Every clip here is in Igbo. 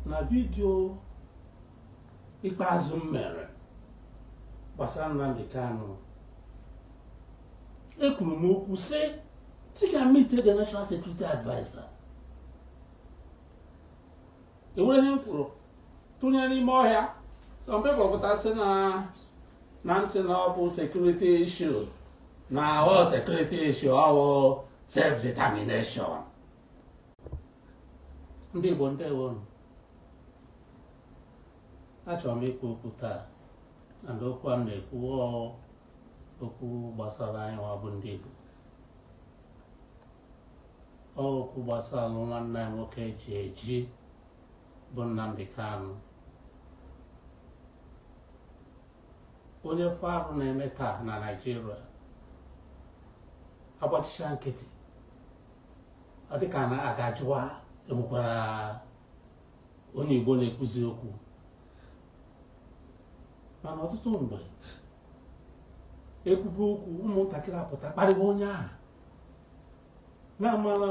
Na vidiyo ikpeazụ m mere gbasara Nnamdi Kanu, ekwuru m okwu sị sị ka meet the National Security Adviser. Enwere ihe m kwuru tụnye n'ime ọhịa. Some people pụta sị na m sị na ọ bụ security issue, na ọ security issue, ọ bụ self determination. Ndị Igbo, ndewonu. Achọrọ m ikwu okwu taa, and okwu a m na-ekwu, ọ okwu gbasara anyị nwa bụ ndị Igbo, ọ okwu gbasara nwanne anyị nwoke ji eji bụ Nnamdi Kanu. Onye farụ na-eme taa na Naịjirịa agbachicha nkịtị, ọ dịka na a ga-ajụwa enwekwara onye Igbo na-ekwuzi okwu. Mana ọtụtụ mgbe ekwube okwu, ụmụntakịrị apụta kparịwa onye ahụ na-amara,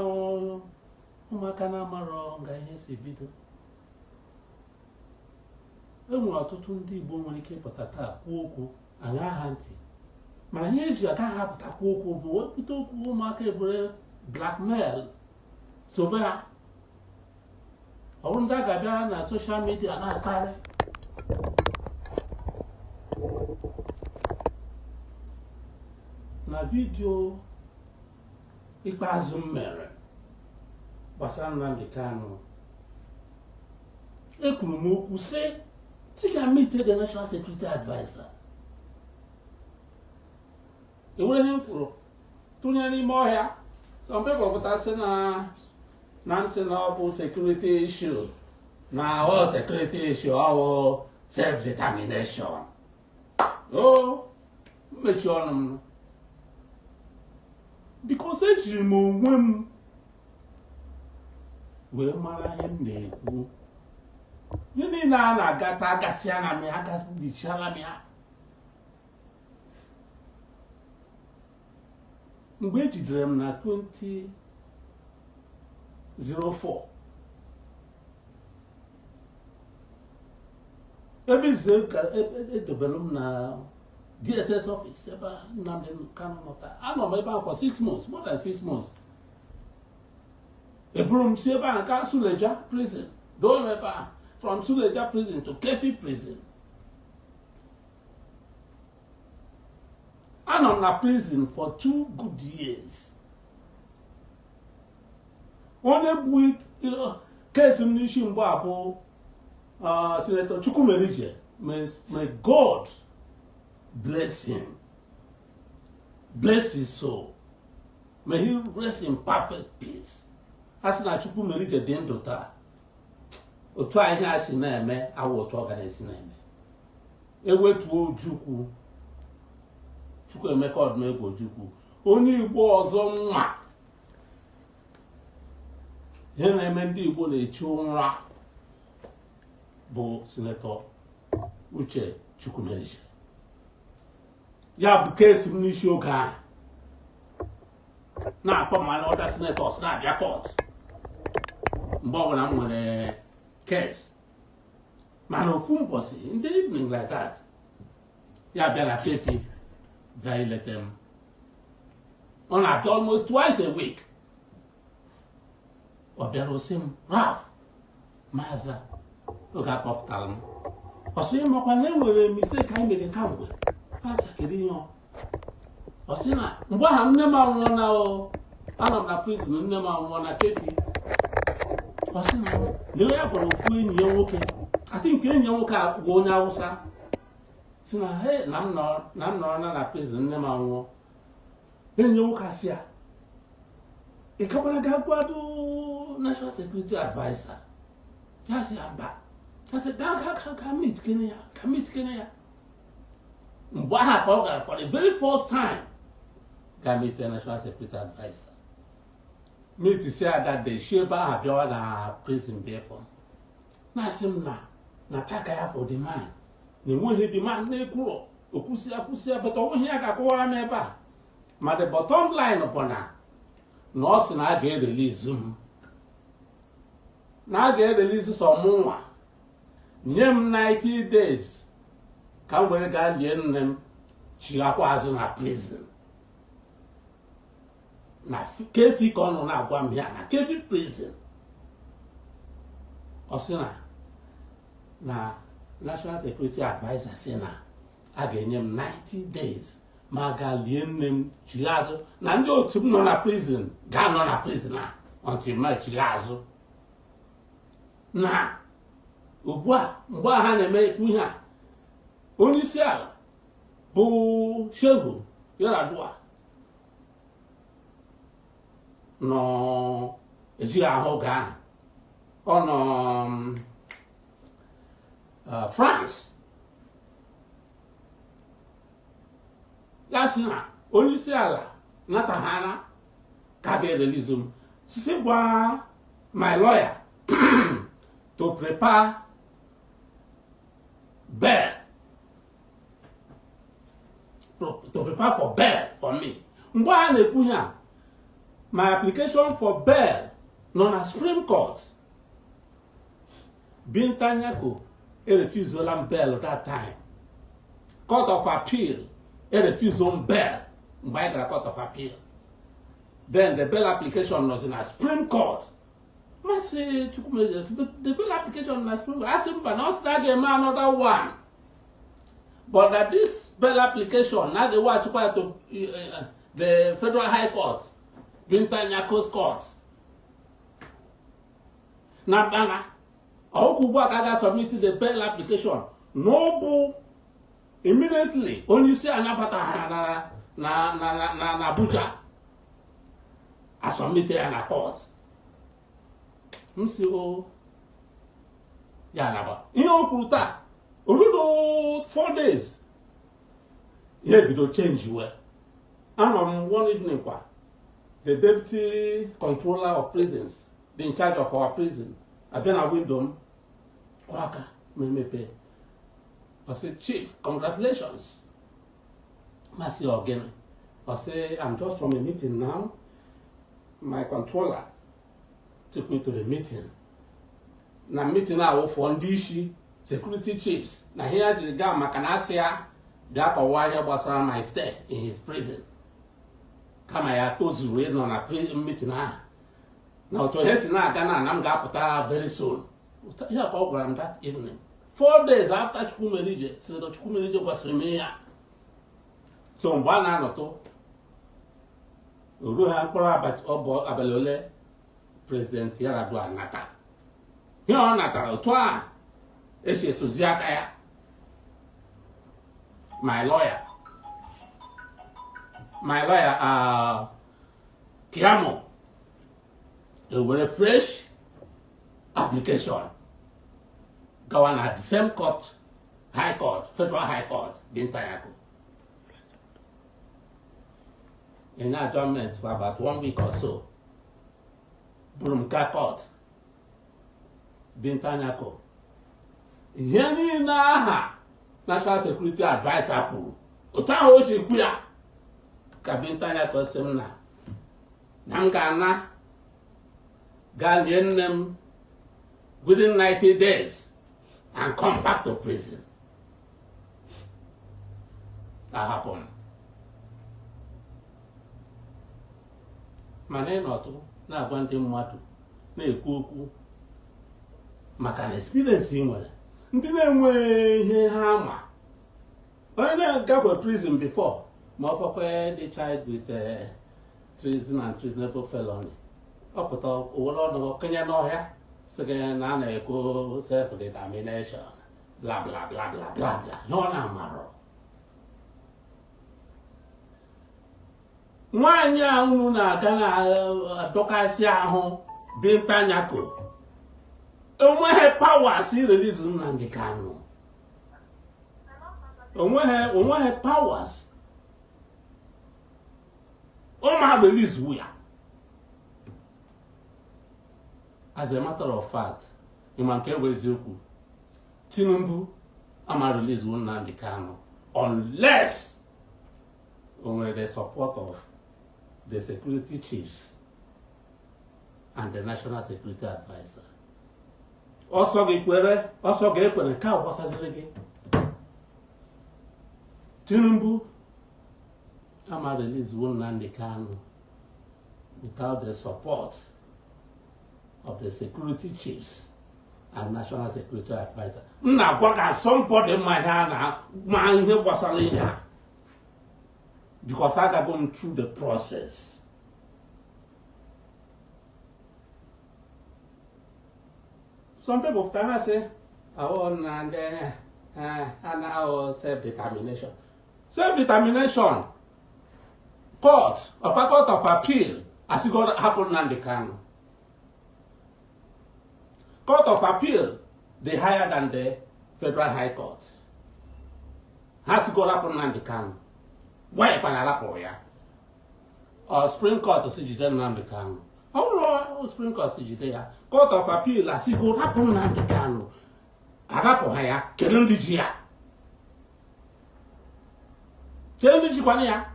ụmụaka na-amarọ nga ihe si bido. E nwere ọtụtụ ndị Igbo nwere ike ịpụta taa kwuo okwu, aṅa ha ntị, mana ihe eji agaghị apụta kwuo okwu bụ wepụta okwu, ụmụaka ebere blackmail sobe ha. Ọ bụrụ ndị a ga-abịa na social media na-akparị. Na vidiyo ikpeazụ m mere gbasara Nnamdi Kanu, ekwuru m okwu sị sị ka meet the National Security Adviser. Enwere ihe m kwuru tụnye n'ime ọhịa. Some people pụta sị na m sị na ọ bụ security issue, na ọ security issue, ọ bụ self determination. O mmechi ọnụ m because ejiri m onwe m wee mara ihe m na-ekwu. Ihe niile a na-agata agasịa na m ya, agabichiala m ya. Mgbe e jidere m na 2004, ebe izu edobere m na DSS office ebe Nnamdi Kanu nọta, anọ m ebe ahụ for 6 months, more than 6 months. Eburu m si ebe ahụ gaa Suleja prison, doo m ebe ahụ. From Suleja prison to Keffi prison. Anọ m na prison for 2 good years. Onye bụ case m n'isi mgbe a bụ Senator Chukwumerije. May God bless him, bless his soul, may he rest in perfect peace. A sị na Chukwumerije dị ndụ taa, otu a ihe a si na-eme awụ otu ọ ga na-esi na-eme. Ewetuo Ojukwu, Chukwuemeka Odumegwu Ojukwu, onye Igbo ọzọ nwa ihe na-eme ndị Igbo na-echi ụra bụ Senator Uche Chukwumerije. Ya bụ case m n'isi oge ahụ na-akpọ ma na other senators na-abịa court mgbe ọbụla m nwere case. Mana ofu mbọsị in the evening like that, ya bịa na Keffi bịa ileta m. Ọ na-abịa almost twice a week. Ọ bịara osi m, "Ralph maza." Oge akpọpụtara m, ọ sị, "Makwa na enwere mistake anyị mere kamgbe." Maza, kedu ihe ọ? Ọ sị na mgbe ahụ nne m anwụọ na o anọ m na prison, nne m anwụọ na Keffi. Ọ sị na lee, ya gwara ofu enyi ya nwoke, I think enyi ya nwoke a bụ onye Awụsa, si na he na m nọrọ na prison, nne m anwụọ. Enyi ya nwoke asị ya, "Ị kakwara ga gwado National Security Adviser?" Ya sị ya mba. Ya sị, "Gaa, gaa, gaa, gaa meet kene ya, gaa meet kene ya." Mgbe ahụ ka ọ gara for the very first time gaa meet the National Security Adviser, meet si ada de shi ebe ahụ bịawa na prison bịa fọ na-asị m na taka ya for the man na enweghị the man na-ekwuro okwusi akwụsị ya bata onweghị ya ga-akọwara m ebe a. Ma the bottom line bụ na ọ sị na a ga-e release m. Na a ga-erelease sọ mụnwa, nye m 90 days ka m were gaa lie nne m, chighakwa azụ na prison. Na Keffi ka ọ nọ na-agwa m ya, na Keffi prison. Ọ sị na National Security Adviser sị na a ga-enye m 90 days ma gaa lie nne m, chigha azụ, na ndị otu m nọ na prison ga-anọ na prison a until ma chigha azụ. Na ugbu a, mgbe a ha na-eme ekwu ihe a, onye isi ala bụ Shehu Yar'Adua nọ ejighị ahụ oge ahụ, ọ nọ France. Ya sị na onye isi ala nataghana ka ga-erelease m, sisi gwa my lawyer to prepare bail, to prepare for bail for me. Mgbe a na-ekwu ihe a, my application for bail nọ na Supreme Court. Binta Nyako erefuseola m bail that time. Court of Appeal erefuse m bail mgbe anyị gara Court of Appeal. Then the bail application nọzi na Supreme Court. Masị Chukwumerije, the bail application na Supreme Court, asị mba, na ọ sị na a ga-eme another one, but that this bail application na ga-eweghachikwa ya to the Federal High Court, Binta Nyako's court. Na bana ọkụ ugbu a ka a ga-submit the bail application n'ọbụ immediately onye isi anabataghara na Abuja, asubmit ya na court. M si o ya naba ihe o kwuru taa, oludo 4 days, ihe ebido change. We anọ m one evening kwa, the deputy controller of prisons, the in charge of our prison, abịa na window m, kụọ aka, ma emepe. Ọ sị, "Chief, congratulations." Masị ogene? Ọ sị, "I'm just from a meeting now. My controller took me to the meeting." Na meeting a wụfọ ndị isi security chiefs na ihe ya jiri gaa maka na asị ya bịa kọwaa ihe gbasara my stay in his prison, kama ya tozuru ịnọ na meeting ahụ, na otu ihe si na-aga na m ga-apụta very soon. Ihe ka ọ gwara m that evening, 4 days after Chukwumerije, Senator Chukwumerije gwasịrị m ihe a. So mgbe a na-anọtụ oru ha mkpụrụ abalị ole, President Yar'Adua nata. Ihe ọ natara, otu a esi etozi aka ya, my lawyer Keyamo ewere fresh application gawa na the same court, high court, Federal High Court, Binta Nyako. In adjournment for about one week or so, buru m gaa court. Binta Nyako, ihe niile aha National Security Adviser kwuru, otu ahụ o si kwu ya ka Binta Nyako sị m na m ga-ana gaa lie nne m within 90 days and come back to prison. Ahapụ m. Mana ịnọtụ na-agwa ndị mmadụ, na-ekwu okwu maka na experience ị nwere, ndị na-enweghị ihe ha ma, onye na-agakwe prison before, ma ọ fọkwa dị charged with treason and treasonable felony, ọ pụta owere ọnụ kenye n'ọhịa, sị gị na a na-ekwu self determination, bla bla bla bla bla bla. Ihe ọ na-amarọ, nwaanyị a unu na-aga na-adọkasị ahụ, Binta Nyako, onweghị powers release Nnamdi Kanu. Onweghị powers ọ ma release wu ya. As a matter of fact, ịma nke bụ eziokwu, Tinubu ama release wu Nnamdi Kanu unless o nwere the support of the security chiefs and the National Security Adviser. Ọsọ gị kwere, ọsọ gị ekwere, nke a gbasaziri gị. Tinubu ama release Nnamdi Kanu without the support of the security chiefs and national security adviser. M na-agwa ka somebody ma ihe a na ma ihe gbasara ihe a, because agago m through the process. Some people pụtara ha sị ahụ na ndị a na-ahụ self-determination. Self-determination court, ọkwa court of appeal asịgo hapụ Nnamdi Kanu. Court of appeal dị higher than the federal high court. Ha sigoro hapụ Nnamdi Kanu. Why kwana arapụrụ ya? Ọ Supreme Court si jide Nnamdi Kanu. Ọ bụrụ Supreme Court si jide ya, Court of Appeal asịgo hapụ Nnamdi Kanu. Arapụ ha ya, kedu ndị ji ya? Kedu ndị jikwana ya?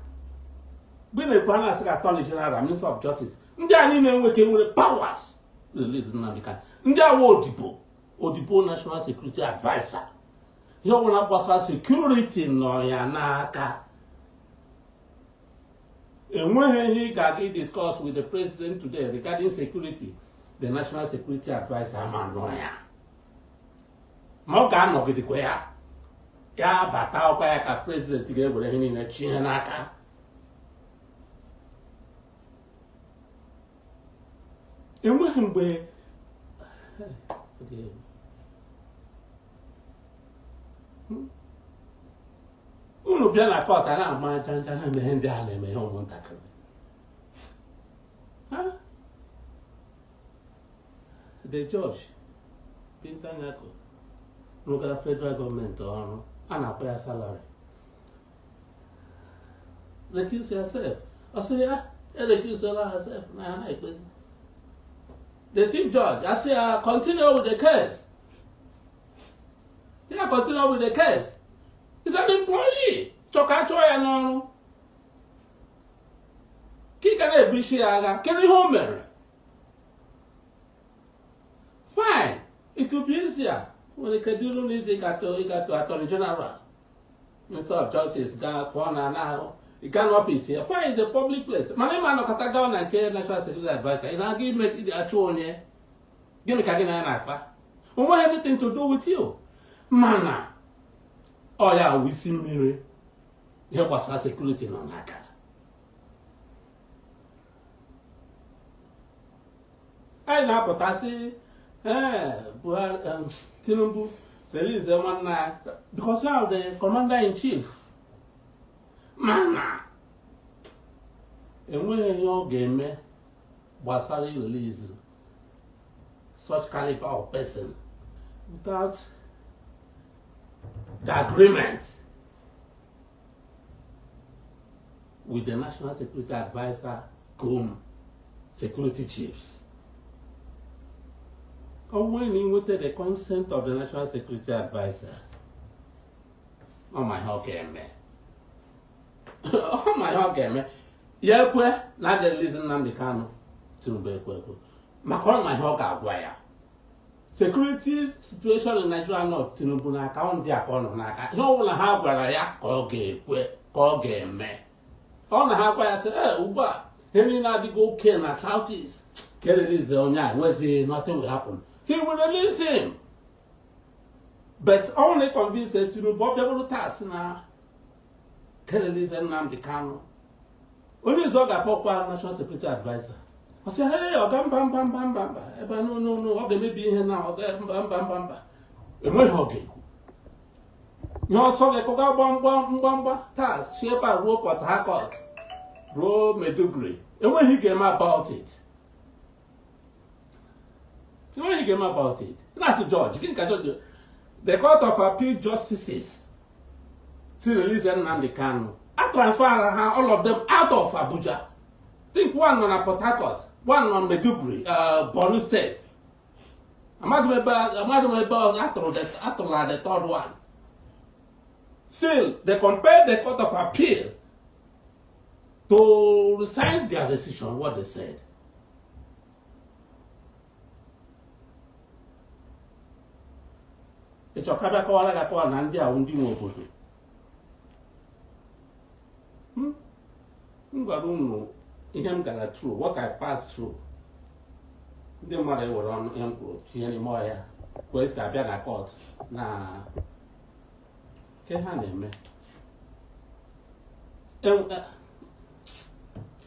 Mgbe na-ekwu ha na-asị ka Attorney General, Minister of Justice, ndị a niile nweke nwere powers release Nnamdi Kanu. Ndị awa odibo, odibo National Security Adviser, ihe ọbụla gbasara security nọ ya n'aka. Enweghị ihe ị ga-aga discuss with the president today regarding security, the National Security Adviser ama nọ ya. Ma ọ ga-anọgidekwa ya, ya bata ọkwa ya ka president ga-ewere ihe niile chinye n'aka. Enweghị mgbe unu bịa na court a na-ama ncha ncha na-eme ihe ndị a na-eme ihe ụmụntakịrị. The judge Binta Nyako rụgara federal gọọmenti ọrụ, a na-akpọ ya salary. Recuse yourself. Ọ sị ya erecuseola herself na ya na-ekpezi. The chief judge asị ya continue with the case. Ya continue with the case. He's an employee. Chọka chụọ ya n'ọrụ. Ka ị ga na-ebu isi ya agha, kedu ihe o mere? Fine, it could be easier. Nwere ike dịrụ n'izu ịgatụ Attorney General, Minister of Justice gaa pụọ na ahụ gaa n'ọfịs ya. Fine, it's a public place. Mana ịma anọkọta gaa na nke National Security Adviser, ị na-aga ime achụ onye. Gịnị ka gị na ya na-akpa? O nweghị anything to do with you. Mana ọ ya wụ isi mmiri ihe gbasara security nọ n'aka. Anyị na-apụtasị ee Buhari, Tinubu release nwanne ya because now the commander in chief. Mana enweghị ihe ọ ga-eme gbasara release such caliber of person without the agreement with the National Security Adviser cum security chiefs. Or when he wanted the consent of the National Security Adviser. Oh my, okay, man. Oh my, okay, man. Ya ekwe na the release Nnamdi Kanu. Tinubu ekwe ekwe. Maka ọ ma ihe ọ ga-agwa ya. Security situation in Nigeria nọ Tinubu n'aka, ndị a ka ọ nọ n'aka. Ihe ọ bụla ha gwara ya ka ọ ga-ekwe, ka ọ ga-eme. Ọ na ha gwa ya sị, ee, ugbu a, ihe niile adịghị oke na South East. Ka release onye a, nwezi nothing will happen. He will release him. But only convince Tinubu, ọ bịabụrụ taa sị na ka release Nnamdi Kanu. Onye izu ọ ga-akpọkwa National Security Adviser. Ọ sị, hey, ọga mba mba mba mba mba, ebe no no no, ọ ga-emebi ihe na ọga mba mba mba mba. Enweghị ọ ga-ekwu. Ihe ọsọ ga-ekọga mgbamgba taa si ebe a ruo Port Harcourt, ruo Maiduguri. Enweghị ga-eme about it. Enweghị ga-eme about it. Na-asị George, gịnị ka George? The Court of Appeal justices si release Nnamdi Kanu. A transfer ha all of them out of Abuja. Think one nọ na Port Harcourt, one nọ Maiduguri, Borno State. Amaghị m ebe atụrụ na the third one. Still, they compelled the Court of Appeal to resign their decision, what they said. Ịchọ ka bịa kọwara gị akọwa na ndị ahụ ndị nwe obodo. M gwara unu ihe m gara through, what I passed through. Ndị mmadụ ewere ọnụ ihe m kwuru tinye n'ime ọhịa ka esi abịa na court na ke ha na-eme.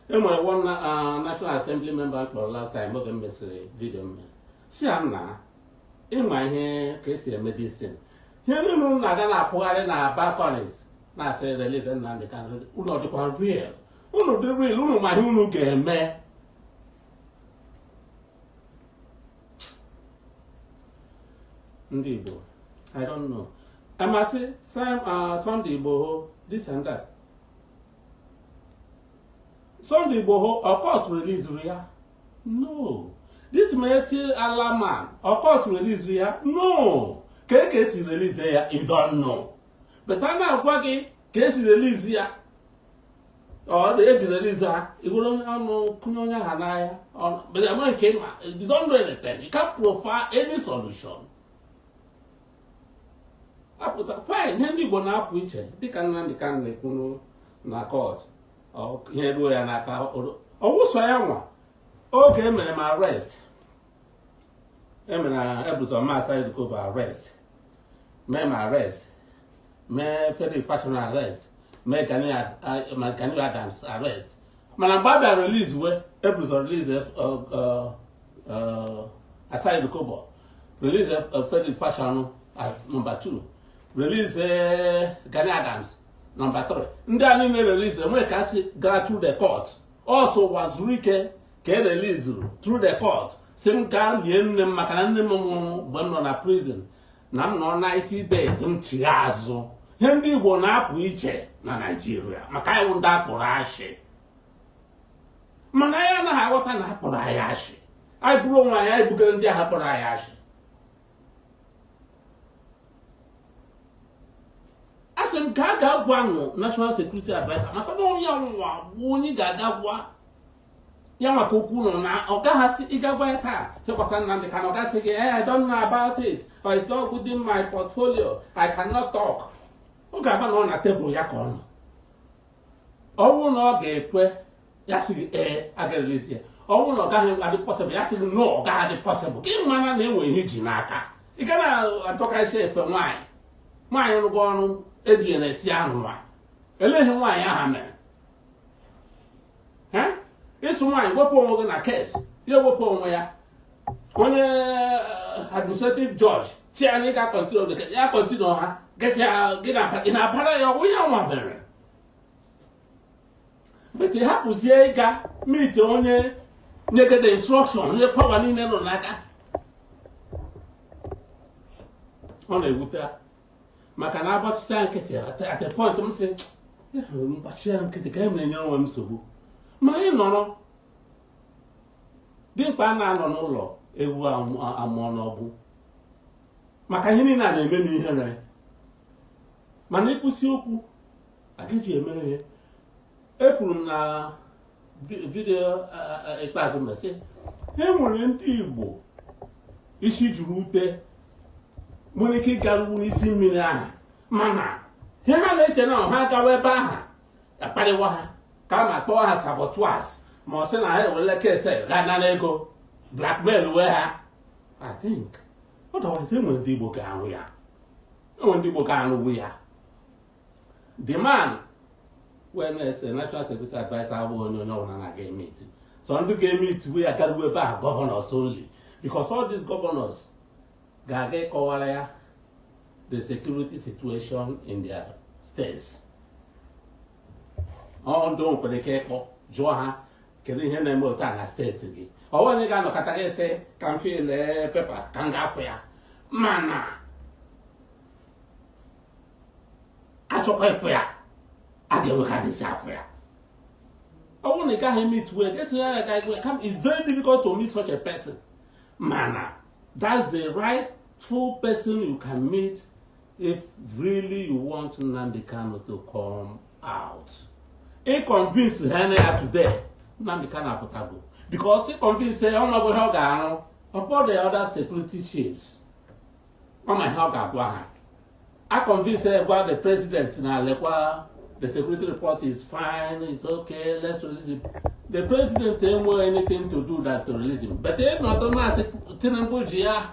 Enwere one National Assembly member kpọrọ last time oge m mesịrị video m, si ya na ịma ihe ka esi eme this thing. Ihe niile unu na-aga na-akwụgharị na balconies na-asị release Nnamdi Kanu, unu ọ dịkwa real? Unu dị real? Unu ma ihe unu ga-eme? Ndị Igbo, I don't know. Amasị Sunday Igboho, this and that. Sunday Igboho, ọ court release ya? No. This Miyetti Allah man, ọ court release ya? No. Ka e esi release ya, you don't know. But a na-agwa gị ka esi release ya, ọ eji release ha, iwere ọnụ kụnye onye ahụ n'ahịa. But amaghị nke ma, you don't know anything. You can't profile any solution. Apụta fine, ihe ndị Igbo na-apụ iche dịka Nnamdi Kanu na-ekwu na court, ihe ruo ya n'aka, ọwụsọ ya nwa. Oge emere m arrest, emere ebuzo Maazị Dokubo arrest, mee m arrest, mee Frederick Fasehun arrest, mee Gani Adams arrest. Mana mgbe a bịara release, we ebuzo release Asari Dokubo, release Frederick Fasehun as number 2, release Gani Adams number 3. Ndị a niile release enwere ka si gara through the court. Also Wazirike ka e release through the court, si m gaa lie nne m maka na nne m nwụrụ mgbe m nọ na prison, na m nọ 90 days m chigha azụ. Ihe ndị Igbo na-apụ iche na Naịjirịa maka iwu ndị akpọrọ ashị, mana anyị anaghị aghọta na akpọrọ anyị ashị. Anyị bụrụ onwe anyị, anyị bugara ndị ahụ kpọrọ anyị ashị. A sị m ka a ga-agwa nụ National Security Adviser, maka na onye ọnwụnwa bụ onye ga-aga gwa ya maka okwu nọ na ọ gaghasị. Ịga gwa ya taa chekwasa Nnamdi Kanu, ọ gasị gị, "I don't know about it," or "It's not within my portfolio, I cannot talk." Ọ ga-aba na ọ na tebụl ya ka ọ nọ. Ọnwụ na ọ ga-ekwe, ya sị gị ee, a ga-erelezi ya. Ọnwụ na ọ gaghị adị possible, ya sị gị no, ọ gaghị adị possible. Ka ị mara na enwe ihe iji n'aka, ị ga na-adọkarịsị efe nwaanyị. Nwaanyị rụgo ọrụ eji na-esi anụwa, eleghị nwaanyị aha mere ịsụ nwaanyị wepụ onwe gị na case ya, ewepụ onwe ya. Onye administrative judge si ya na ị ga-continue, ya continue ha gesi gị ị na-abara ya ọwụ ya nwa mere. But ị hapụzie ịga meet onye nyegede instruction, onye power niile nọ n'aka. Ọ na-ewute maka na agbachicha nkịtị. At a point m sị mgbachia nkịtị ka m na-enye onwe m nsogbu. Mana ị nọrọ dimkpa a na-anọ n'ụlọ ewu amụọ n'ọgbụ maka ihe niile a na-eme m ihere. Mana ịkwụsị okwu agaghị emere ihe ekwuru m na video ikpeazụ mesị. E nwere ndị Igbo isi juru ute nwere ike ịgaruwu n'isi mmiri ahụ, mana ihe ha na-eche na ha gawa ebe ahụ, akparịwa ha, ka a ma kpọọ ha saboteurs, ma ọ sị na ha ewerela case gaa nara ego, blackmail wee ha. I think otherwise enwere ndị Igbo ga-arụ ya, enwere ndị Igbo ga-arụwu ya. The man wee na-ese National Security Adviser abụghị onye onye ọbụla na-aga eme itu. So ndị ga-eme itu ya garuo ebe ahụ, governors only, because all these governors ga-aga ịkọwara ya the security situation in their states. Ọ ndị nwekwara ike ịkpọ jụọ ha, kedu ihe na-eme otu a na steeti gị? Ọwụ onye ga-anọkọta gị sị ka m fill paper ka m ga-afụ ya, mana achọkwa ịfụ ya, a ga-enwe ka dịsị afụ ya. Ọ bụrụ na ị gaghị meet well, esi ya ga. It's very difficult to meet such a person, mana that's the rightful person you can meet if really you want Nnamdi Kanu to come out. Ị convince ha na ya today, Nnamdi Kanu apụtago, because ị convince ya, ọnọgụ ihe ọ ga-arụ ọkpọ the other security chiefs. Ọ ma ihe ọ ga-agwa ha. A convince, gwa the president na lekwa, the security report is fine, it's okay, let's release him. The president enweghị anything to do that to release him, but ị nọtụ na-asị Tinubu ji ya,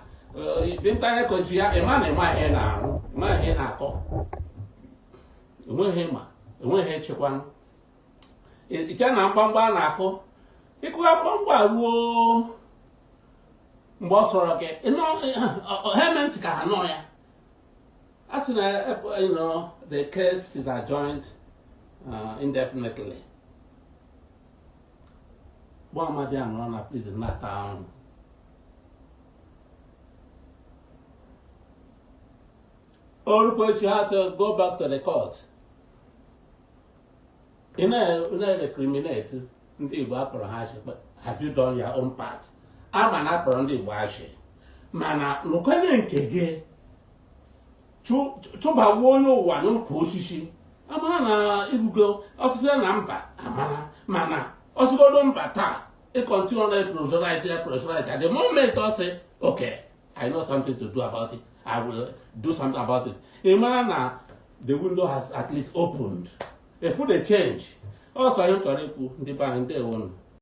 Binta Nyako ji ya, ịma na ịma ihe na-arụ, ịma ihe na-akọ, enweghị ma enweghị echekwanụ iche na mgbamgba a na-akụ ịkụga mgbamgba ruo mgbe ọ sọrọ gị ha eme ntị ka ha nọ ya. A sị na the case is adjourned indefinitely. Gba amadi a nọrọ na prison na-ata ahụhụ. Orukwechi ha sị go back to the court. Ị na-recriminate ndị Igbo akpọrọ ha ashị. Have you done your own part? Ama na akpọrọ ndị Igbo ashị, mana nụkwenye nke gị chụbagbuo onye ụwa n'ukwu osisi, amara na ibugo osisi na mba amara, mana osigodo mba taa, ị continue na pressurize ya, pressurize ya. The moment ọ sị, "Okay, I know something to do about it, I will do something about it," ị mara na the window has at least opened efu the change. Ọsọ ihe chọrọ ikwu, ndị be anyị, ndewonu.